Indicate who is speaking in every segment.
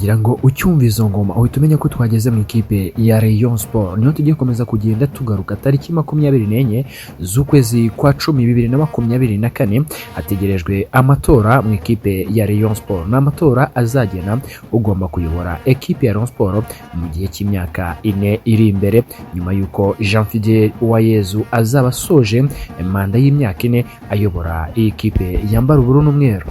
Speaker 1: Ngira ngo ucyumva izo ngoma uhita umenya ko twageze mu ikipe ya Rayon Sport. Niho tugiye gukomeza kugenda tugaruka tariki 24 z'ukwezi kwa 10 2024, hategerejwe amatora mu ikipe ya Rayon Sport. Ni amatora azagena ugomba kuyobora ekipe ya Rayon Sport mu gihe cy'imyaka 4 iri imbere, nyuma y'uko Jean Fidel Uwayezu azaba asoje manda y'imyaka 4 ayobora iyi kipe yambara ubururu n'umweru.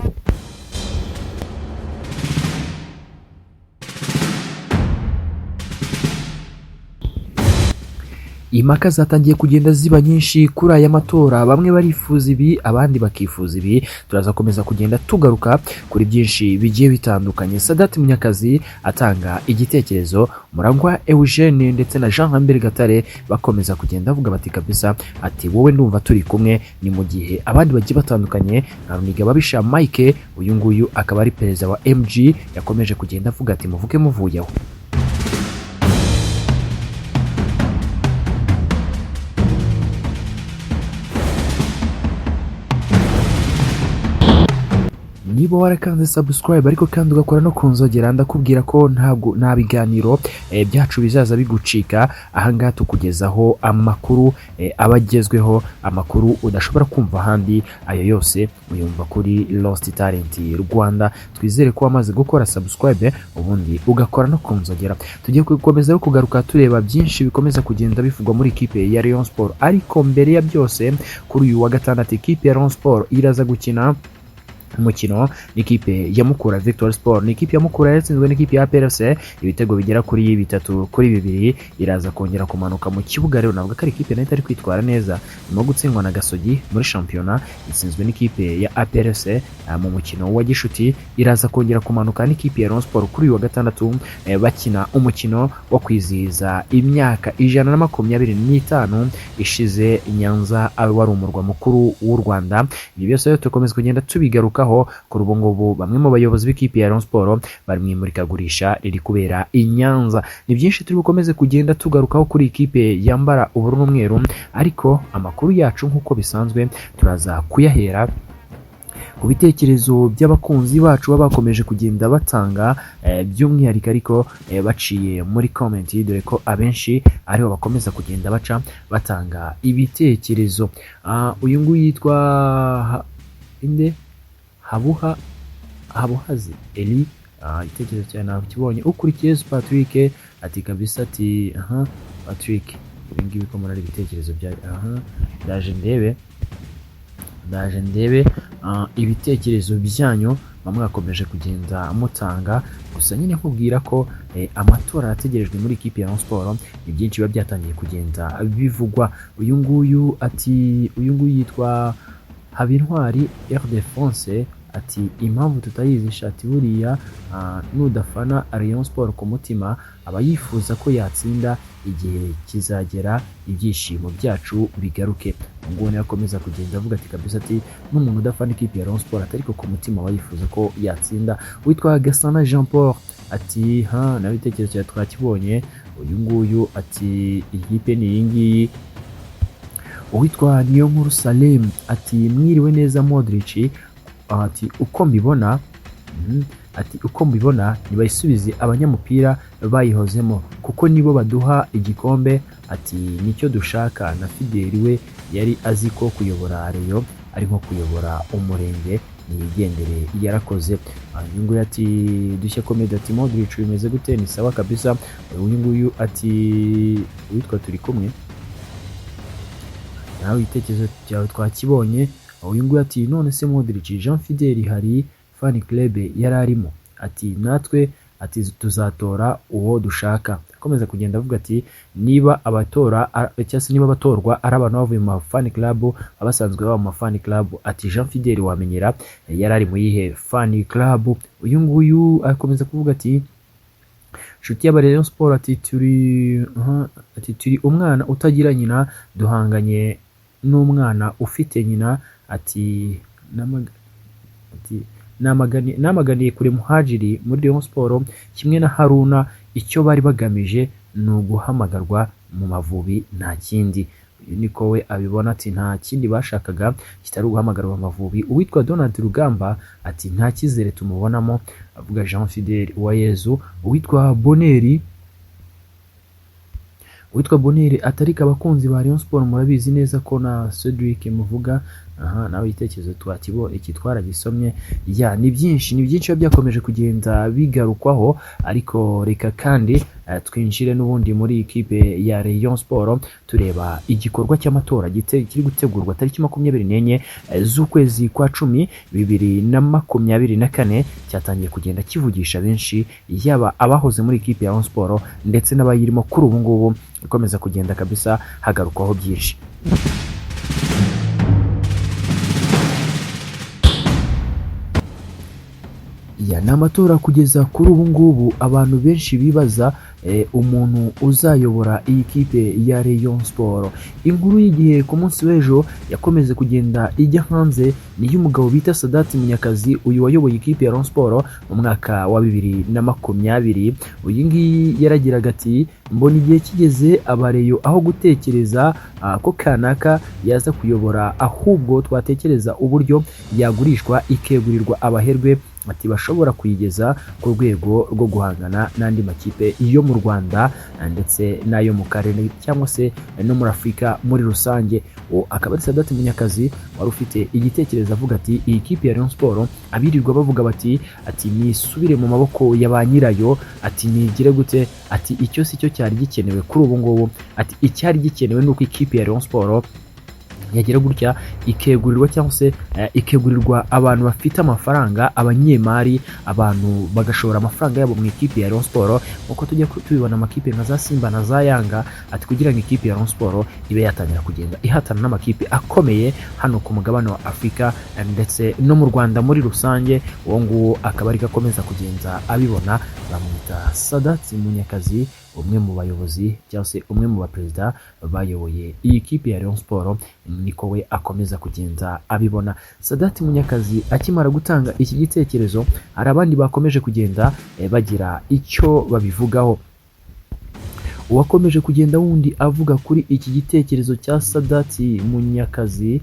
Speaker 1: Impaka zatangiye kugenda ziba nyinshi kuri aya matora, bamwe barifuza ibi abandi bakifuza ibi. Turazakomeza kugenda tugaruka kuri byinshi bigiye bitandukanye. Sadat Munyakazi atanga igitekerezo, Murangwa Eugene ndetse na Jean Lambert Gatare bakomeza kugenda bavuga bati kabisa, ati wowe ndumva turi kumwe. Ni mu gihe abandi bagiye batandukanye nka Runiga Babisha Mike, uyu nguyu akaba ari perezida wa MG, yakomeje kugenda avuga ati muvuge muvuyeho. Niba warakanze subscribe ariko kandi ugakora no kunzogera, ndakubwira ko ntabwo nta biganiro byacu bizaza bigucika. Ahangaha tukugezaho amakuru aba agezweho, amakuru udashobora kumva ahandi, ayo yose uyumva kuri Lost Talent Rwanda. Twizere ko wamaze gukora subscribe ubundi ugakora no kunzogera. Tugiye gukomeza kugaruka tureba byinshi bikomeza kugenda bivugwa muri ikipe ya Rayon Sport, ariko mbere ya byose kuri uyu wa gatandatu ikipe ya Rayon Sport iraza gukina umukino n'ikipe ya Mukura Victory Sport. Ni ikipe ya Mukura yatsinzwe n'ikipe ya APRC ibitego bigera kuri 3-2, iraza kongera kumanuka mu kibuga. Rero navuga ko ari ikipe nayo itari kwitwara neza, nyuma yo gutsindwa na Gasogi muri shampiyona, itsinzwe n'ikipe ya APRC mu mukino wa gishuti, iraza kongera kumanuka n'ikipe ya Rayon Sport kuri uyu wa gatandatu, bakina umukino wo kwizihiza imyaka 125 ishize Nyanza wari umurwa mukuru w'u Rwanda. Ibi byose rero tukomeza kugenda tubigarukaho. Kuri ubu ngubu bamwe mu bayobozi b'ikipe ya Rayon Sport bari mu imurikagurisha riri kubera i Nyanza. Ni byinshi turi bukomeze kugenda tugarukaho kuri ikipe yambara ubururu n'umweru, ariko amakuru yacu nk'uko bisanzwe turaza kuyahera ku bitekerezo by'abakunzi bacu baba bakomeje kugenda batanga, by'umwihariko ariko baciye muri comment, dore ko abenshi ariho bakomeza kugenda baca batanga ibitekerezo. Uyu nguyu yitwa inde? Habuha Habuhazi Eli, igitekerezo cyawe nakibonye. Ukurikiye Patrick ati kabisa, ati aha Patrick, ibi ngibi ko muri ibitekerezo bya aha, ndaje ndebe ibitekerezo byanyu bamwe bakomeje kugenda mutanga. Gusa nyine nkubwira ko amatora arategerejwe muri ikipe ya Rayon Sport, ni byinshi biba byatangiye kugenda bivugwa. Uyu nguyu ati, uyu nguyu yitwa Habintwari Ildefonse ati impamvu tutayizi, ati buriya nudafana Rayon Sport ku mutima aba yifuza ko yatsinda, igihe kizagera ibyishimo byacu bigaruke. Nguwo niwe akomeza kugenda avuga ati kabisa, ati n'umuntu udafana ikipe ya Rayon Sport ariko ku mutima aba yifuza ko yatsinda. Witwa Gasana Jean Paul ati ha, nawe ibitekerezo cyawe twakibonye. Uyu nguyu ati ikipe ni iyi ngiyi. Uwitwa Niyonkuru Salim ati mwiriwe neza Modric, ati uko mbibona, ati uko mbibona nibayisubize abanyamupira bayihozemo kuko nibo baduha igikombe, ati nicyo dushaka. Na Fidel we yari azi ko kuyobora Rayon ari nko kuyobora umurenge, niyigendere yarakoze. Uyu nguyu ati dushya comedy, ati Modric bimeze gute? Ni sawa kabisa. Uyu nguyu ati uwitwa turi kumwe nawe igitekerezo cyawe twakibonye. Uyu nguyu ati none se Modric, Jean Fidel hari fan club yari arimo? Ati natwe ati tuzatora uwo dushaka. Akomeza kugenda avuga ati niba abatora cyangwa se niba abatorwa ari abantu bavuye mu fan club, abasanzwe baba mu fan club, ati Jean Fidel wamenyera yari ari mu yihe fan club? Uyu nguyu akomeza kuvuga ati Nshuti y'aba Rayon Sport, ati turi ati turi umwana utagira nyina duhanganye n'umwana ufite nyina, ati namaganiye kure Muhajiri muri Rayon Sport kimwe na Haruna, icyo bari bagamije ni uguhamagarwa mu Mavubi nta kindi. Uyu niko we abibona, ati nta kindi bashakaga kitari guhamagarwa Amavubi. Uwitwa Donald Rugamba ati nta cyizere tumubonamo, avuga Jean Fidel Uwayezu. Uwitwa Boneri atarika abakunzi ba Rayon Sport murabizi neza ko na Cedric muvuga. Aha nawe igitekerezo twakibo iki twaragisomye. Ya, ni byinshi, ni byinshi biba byakomeje kugenda bigarukwaho, ariko reka kandi twinjire n'ubundi muri ikipe ya Rayon Sport, tureba igikorwa cy'amatora kiri gutegurwa tariki 24 z'ukwezi kwa 10 2024. Cyatangiye kugenda kivugisha benshi, yaba abahoze muri ikipe ya Rayon Sport ndetse n'abayirimo kuri ubu ngubu. Ikomeza kugenda kabisa hagarukwaho byinshi. Ya, ni amatora kugeza kuri ubu ngubu abantu benshi bibaza umuntu uzayobora iyi kipe ya Rayon Sport. Inkuru y'igihe ku munsi w'ejo yakomeje kugenda ijya hanze ni iy'umugabo bita Sadati Munyakazi, uyu wayoboye ikipe ya Rayon Sport mu mwaka wa 2020. Uyu ngiyi yaragiraga ati mbona igihe kigeze abareyo aho gutekereza ko kanaka yaza kuyobora, ahubwo twatekereza uburyo yagurishwa ikegurirwa abaherwe, ati bashobora kuyigeza ku rwego rwo guhangana n'andi makipe yo mu Rwanda ndetse n'ayo mu karere cyangwa se no muri Afurika muri rusange. Uwo akaba ari Sadati Munyakazi wari ufite igitekerezo avuga ati iyi kipe ya Rayon Sport abirirwa bavuga bati ati nisubire mu maboko ya ba nyirayo, ati nigire gute, ati icyo si cyo cyari gikenewe kuri ubu ngubu, ati icyari gikenewe ni uko ikipe ya Rayon Sport yagira gutya ikegurirwa cyangwa se ikegurirwa abantu bafite amafaranga, abanyemari, abantu bagashora amafaranga yabo mu ikipe ya Rayon Sport nkuko tujya tubibona amakipe nka za Simba na za Yanga, ati kugira ngo ikipe ya Rayon Sport ibe yatangira kugenda ihatana n'amakipe akomeye hano ku mugabane wa Afurika ndetse no mu Rwanda muri rusange. Uwo nguwo akaba ariko akomeza kugenda abibona, bamwita Sadati Munyakazi, umwe mu bayobozi cyangwa se umwe mu baperezida bayoboye iyi kipe ya Rayon Sport, niko we akomeza kugenda abibona. Sadati Munyakazi akimara gutanga iki gitekerezo, hari abandi bakomeje kugenda bagira icyo babivugaho. Uwakomeje kugenda wundi avuga kuri iki gitekerezo cya Sadati Munyakazi,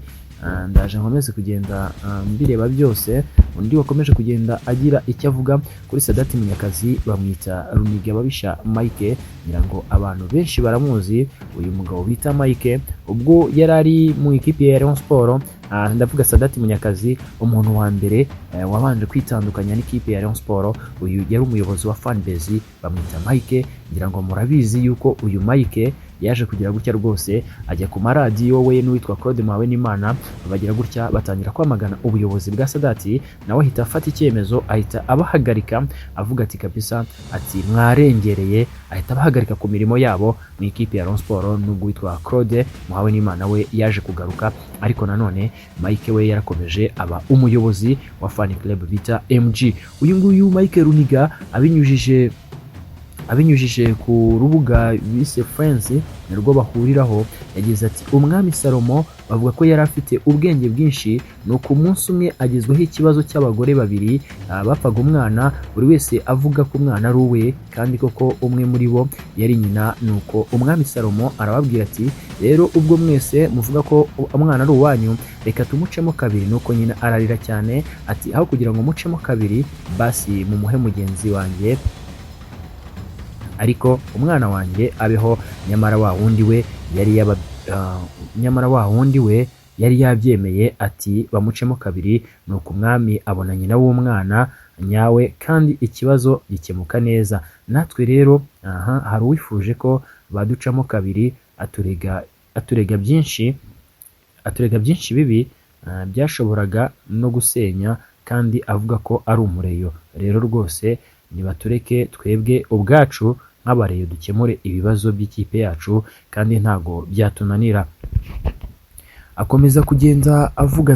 Speaker 1: ndaje nkomeze kugenda mbireba byose. Undi wakomeje kugenda agira icyo avuga kuri Sadati Munyakazi bamwita Runigababisha Mike, ngira ngo abantu benshi baramuzi uyu mugabo bita Mike. Ubwo yari ari mu ikipe ya Rayon Sport, ndavuga Sadati Munyakazi, umuntu wa mbere wabanje kwitandukanya n'ikipe ya Rayon Sport, uyu yari umuyobozi wa fanbase, bamwita Mike. Ngira ngo murabizi yuko uyu Mike yaje kugira gutya rwose ajya ku maradiyo, we n'uwitwa Claude Muhawenimana bagira gutya batangira kwamagana ubuyobozi bwa Sadati, nawe ahita afata icyemezo ahita abahagarika, avuga ati kabisa, ati mwarengereye, ahita abahagarika ku mirimo yabo mu ikipe ya Rayon Sport. Nubwo witwa Claude Muhawenimana we yaje kugaruka, ariko nanone Mike we yarakomeje aba umuyobozi wa fan club bita MG. Uyu nguyu Mike Runiga abinyujije ku rubuga bise Friends nirwo bahuriraho, yagize ati umwami Salomo bavuga ko yari afite ubwenge bwinshi, nuko umunsi umwe agezweho ikibazo cy'abagore babiri bapfaga umwana, buri wese avuga ko umwana ari uwe, kandi koko umwe muri bo yari nyina. Nuko umwami Salomo arababwira ati rero ubwo mwese muvuga ko umwana ari uwanyu, reka tumucemo kabiri. Nuko nyina ararira cyane ati aho kugira ngo mucemo kabiri, basi mumuhe mugenzi wanjye, ariko umwana wanjye abeho. Nyamara wa wundi we yari yaba nyamara wa wundi we yari yabyemeye ati bamucemo kabiri. Nuko umwami abona nyina w'umwana nyawe kandi ikibazo gikemuka neza. Natwe rero aha hari uwifuje ko baducamo kabiri, aturega byinshi, aturega byinshi bibi, byashoboraga no gusenya, kandi avuga ko ari umureyo. Rero rwose nibatureke twebwe ubwacu nk'abareyo dukemure ibibazo by'ikipe yacu, kandi ntago byatunanira. Akomeza kugenda avuga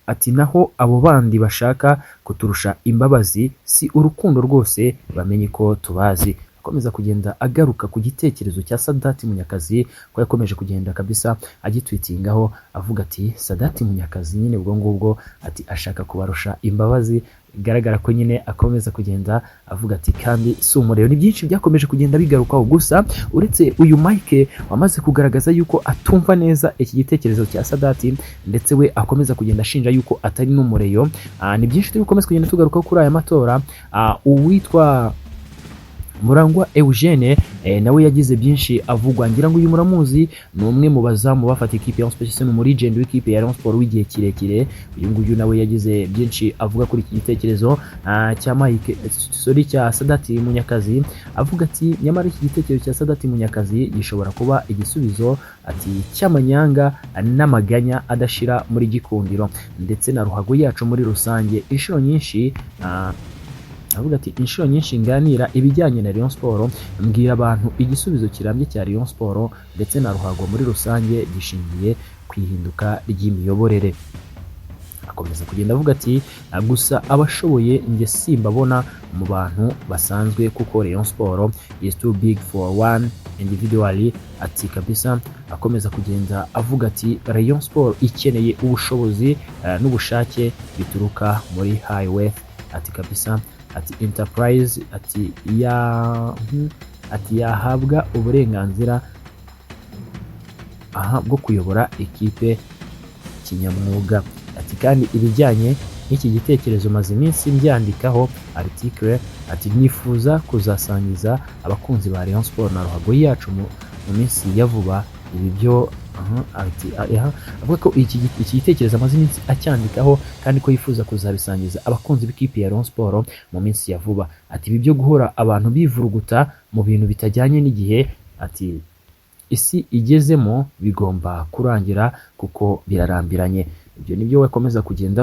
Speaker 1: ati naho abo bandi bashaka kuturusha imbabazi si urukundo rwose, bamenye ko tubazi. akomeza kugenda agaruka ku gitekerezo cya Sadati Munyakazi, ko yakomeje kugenda kabisa agitwitingaho avuga ati Sadati Munyakazi nyine ubwo ngubwo ati ashaka kubarusha imbabazi. Bigaragara ko nyine akomeza kugenda avuga ati kandi si umuriro. Ni byinshi byakomeje kugenda bigarukaho. Gusa uretse uyu Mike wamaze kugaragaza yuko atumva neza iki gitekerezo cya Sadati, ndetse we akomeza kugenda ashinja yuko atari n'umureyo, ni byinshi turi gukomeza kugenda tugarukaho kuri aya matora. Uwitwa Murangwa Eugene nawe yagize byinshi avugwa. Ngira ngo uyu muramuzi, ni umwe mu bazamu bafata ikipe ya Rayon Sports, ni umulegend w'ikipe ya Rayon Sports w'igihe kirekire. Uyu nguyu nawe yagize byinshi avuga kuri iki gitekerezo cya Mike, sorry, cya Sadati Munyakazi, avuga ati nyamara iki gitekerezo cya Sadati Munyakazi gishobora kuba igisubizo ati cy'amanyanga n'amaganya adashira muri Gikundiro ndetse na ruhago yacu muri rusange. Inshuro nyinshi avuga ati inshuro nyinshi nganira ibijyanye na Rayon Sport, mbwira abantu igisubizo kirambye cya Rayon Sport ndetse na ruhago muri rusange gishingiye ku ihinduka ry'imiyoborere. Akomeza kugenda avuga ati gusa abashoboye njye simbabona mu bantu basanzwe, kuko Rayon Sport is too big for one individually. Ati kabisa akomeza kugenda avuga ati Rayon Sport ikeneye ubushobozi n'ubushake bituruka muri high wealth. Ati kabisa ati enterprise ati ya ati yahabwa uburenganzira aha bwo kuyobora ikipe kinyamwuga. Ati kandi ibijyanye n'iki gitekerezo maze iminsi mbyandikaho article, ati nifuza kuzasangiza abakunzi ba Rayon Sport na ruhago yacu mu minsi ya vuba. Ibi byo ati aha, avuga ko iki gitekerezo amaze iminsi acyandikaho kandi ko yifuza kuzabisangiza abakunzi b'ikipe ya Rayon Sport mu minsi ya vuba. Ati ibi byo guhora abantu bivuruguta mu bintu bitajyanye n'igihe ati isi igezemo bigomba kurangira kuko birarambiranye. Ibyo nibyo we akomeza kugenda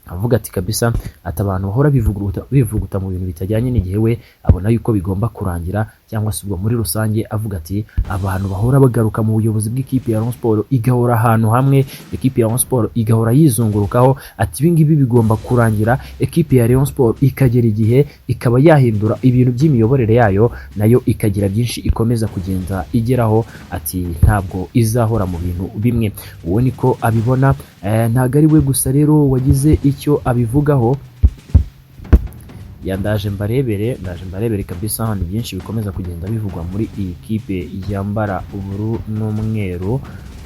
Speaker 1: avuga ati kabisa ati abantu bahora bivuguruta bivuguta mu bintu bitajyanye n'igihe, we abona yuko bigomba kurangira, cyangwa se ubwo muri rusange avuga ati abantu bahora bagaruka mu buyobozi bw'ikipe ya Rayon Sport igahora ahantu hamwe, ikipe ya Rayon Sport igahora yizungurukaho, ati ibi ngibi bigomba kurangira, ekipe ya Rayon Sport ikagera igihe ikaba yahindura ibintu by'imiyoborere yayo, nayo ikagira byinshi ikomeza kugenda igeraho, ati ntabwo izahora mu bintu bimwe. Uwo niko abibona. Ntabwo ari we gusa rero wagize icyo abivugaho. Ya, ndaje mbarebere kabisa. Ni byinshi bikomeza kugenda bivugwa muri iyi kipe yambara ubururu n'umweru.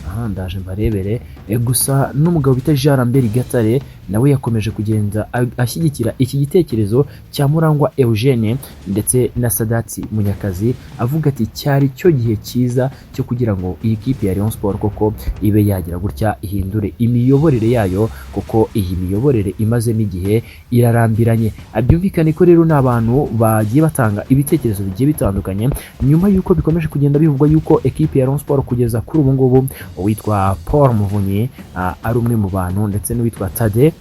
Speaker 1: Aha ndaje mbarebere. Gusa n'umugabo bita Jean Lambert Gatare nawe yakomeje kugenda ashyigikira iki gitekerezo cya Murangwa Eugene ndetse na Sadati Munyakazi, avuga ati cyari cyo gihe cyiza cyo kugira ngo iyi kipe ya Rayon Sport koko ibe yagira gutya ihindure imiyoborere yayo, kuko iyi miyoborere imazemo igihe irarambiranye. Byumvikane ko rero ni abantu bagiye batanga ibitekerezo bigiye bitandukanye nyuma y'uko bikomeje kugenda bivugwa yuko ekipe ya Rayon Sport kugeza kuri ubu ngubu uwitwa Paul Muvunyi ari umwe mu bantu, ndetse n'uwitwa Tadeo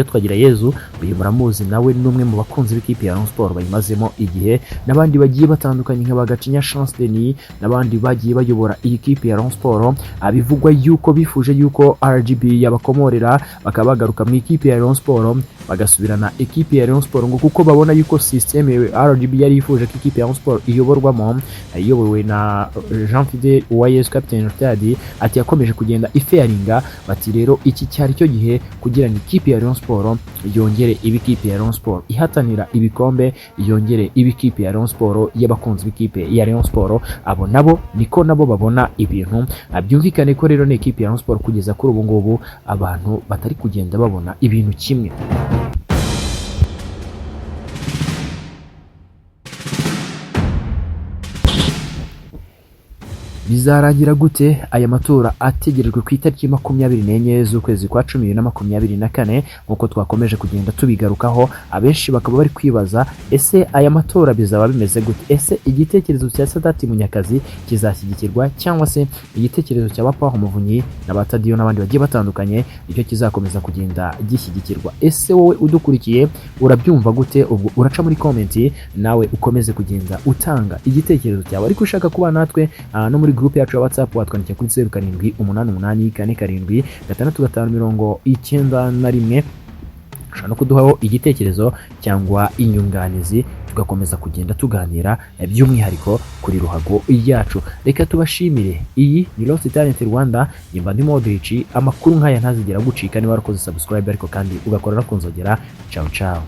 Speaker 1: Twagirayezu, uyu muramuzi, nawe ni umwe mu bakunzi b'ikipe ya Rayon Sport bayimazemo igihe, n'abandi bagiye batandukanye nka Bagacinya Chance Denis n'abandi bagiye bayobora iyi kipe ya Rayon Sport. Bivugwa yuko bifuje yuko RGB yabakomorera bakaba bagaruka mu ikipe ya Rayon Sport, bagasubirana ikipe ya Rayon Sport, ngo kuko babona yuko système RGB yari yifuje ko ikipe ya Rayon Sport iyoborwamo, iyobowe na Jean Fidel Uwayezu Captain Rutadi, ati yakomeje kugenda ifailinga. Bati rero iki cyari cyo gihe kugira ngo ikipe ya Rayon Sport yongere ibe ikipe ya Rayon Sport ihatanira ibikombe, yongere ibe ikipe ya Rayon Sport y'abakunzi b'ikipe ya Rayon Sport. Abo nabo niko nabo babona ibintu. Byumvikane ko rero ni ikipe ya Rayon Sport kugeza kuri ubu ngubu abantu batari kugenda babona ibintu kimwe. Bizarangira gute aya matora ategerejwe ku itariki 24 z'ukwezi kwa 10 2024? Nk'uko twakomeje kugenda tubigarukaho, abenshi bakaba bari kwibaza ese aya matora bizaba bimeze gute? Ese igitekerezo cya Sadati Munyakazi kizashyigikirwa, cyangwa se igitekerezo cya Paul Muvunyi na ba Tadiyo n'abandi bagiye batandukanye nicyo kizakomeza kugenda gishyigikirwa? Ese wowe udukurikiye urabyumva gute? Ubwo uraca muri comment nawe ukomeze kugenda utanga igitekerezo cyawe. Ariko ushaka kuba natwe no muri group yacu ya WhatsApp, watwandikira kuri 0788 47 65 91. Ushobora no kuduhaho igitekerezo cyangwa inyunganizi, tugakomeza kugenda tuganira by'umwihariko kuri ruhago yacu. Reka tubashimire. Iyi ni Lost Talent Rwanda, nyimba ndi Modric. Amakuru nk'aya ntazigera gucika niba warakoze subscribe, ariko kandi ugakora no kunzogera. Ciao ciao.